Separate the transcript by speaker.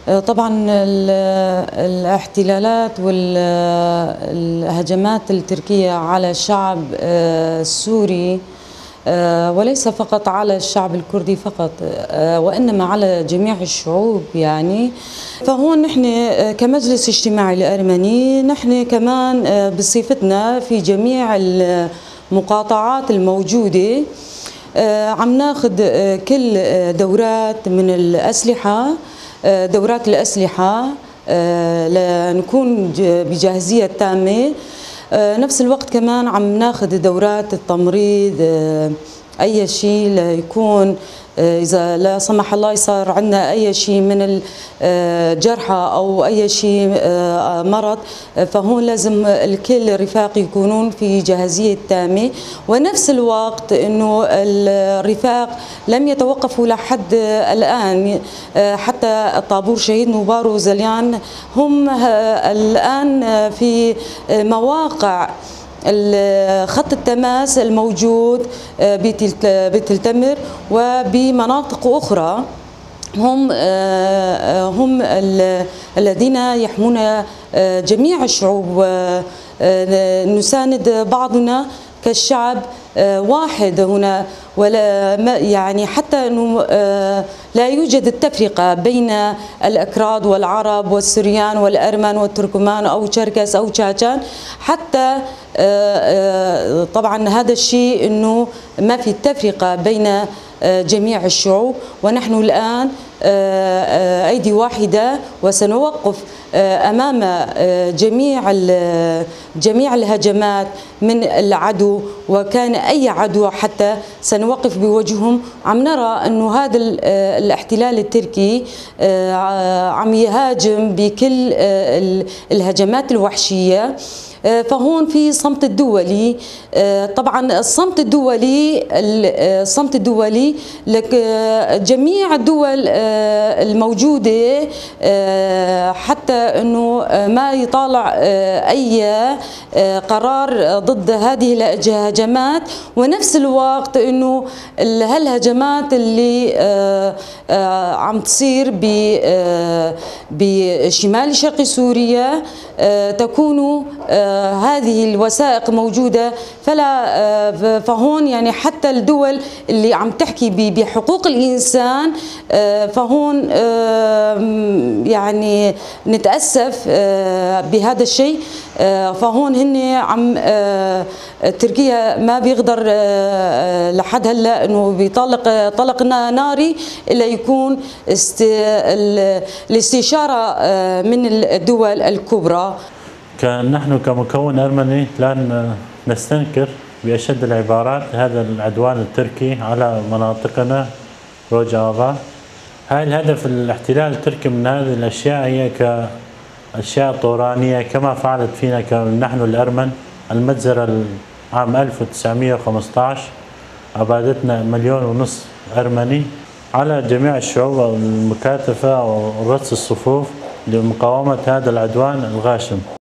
Speaker 1: طبعا الاحتلالات والهجمات التركية على الشعب السوري، وليس فقط على الشعب الكردي فقط، وإنما على جميع الشعوب. يعني فهون نحن كمجلس اجتماعي الأرمني، نحن كمان بصفتنا في جميع المقاطعات الموجودة عم ناخذ كل دورات من الأسلحة، دورات الأسلحة لنكون بجاهزية تامة. نفس الوقت كمان عم ناخذ دورات التمريض، أي شيء ليكون إذا لا سمح الله صار عندنا أي شيء من الجرحى أو أي شيء مرض، فهون لازم الكل الرفاق يكونون في جاهزية تامة. ونفس الوقت إنه الرفاق لم يتوقفوا لحد الآن، حتى طابور شهيد نوبار وزليان هم الآن في مواقع خط التماس الموجود بتلتمر وبمناطق أخرى، هم الذين يحمون جميع الشعوب. نساند بعضنا كالشعب واحد هنا، ولا يعني حتى انه لا يوجد التفرقة بين الاكراد والعرب والسريان والارمن والتركمان او شركس او تشاتشان. حتى طبعا هذا الشيء انه ما في تفرقه بين جميع الشعوب، ونحن الان ايدي واحدة وسنوقف امام جميع الهجمات من العدو، وكان اي عدو حتى سنوقف بوجههم. عم نرى انه هذا الاحتلال التركي عم يهاجم بكل الهجمات الوحشية، فهون في صمت الدولي. طبعا الصمت الدولي لك جميع الدول الموجودة، حتى انه ما يطالع اي قرار ضد هذه الهجمات. ونفس الوقت انه هالهجمات اللي عم تصير بشمال شرق سوريا تكون هذه الوثائق موجودة، فلا فهون يعني حتى الدول اللي عم تحكي بحقوق الإنسان فهون يعني نتأسف بهذا الشيء. فهون هن عم تركيا ما بيقدر لحد هلا انه بيطلق طلق ناري الا يكون الاستشارة من الدول الكبرى.
Speaker 2: نحن كمكون أرمني لا نستنكر بأشد العبارات هذا العدوان التركي على مناطقنا روجافا. هاي الهدف الاحتلال التركي من هذه الأشياء هي كأشياء طورانية كما فعلت فينا نحن الأرمن. المجزرة عام 1915 أبادتنا 1.5 مليون أرمني. على جميع الشعوب المكاتفة ورص الصفوف لمقاومة هذا العدوان الغاشم.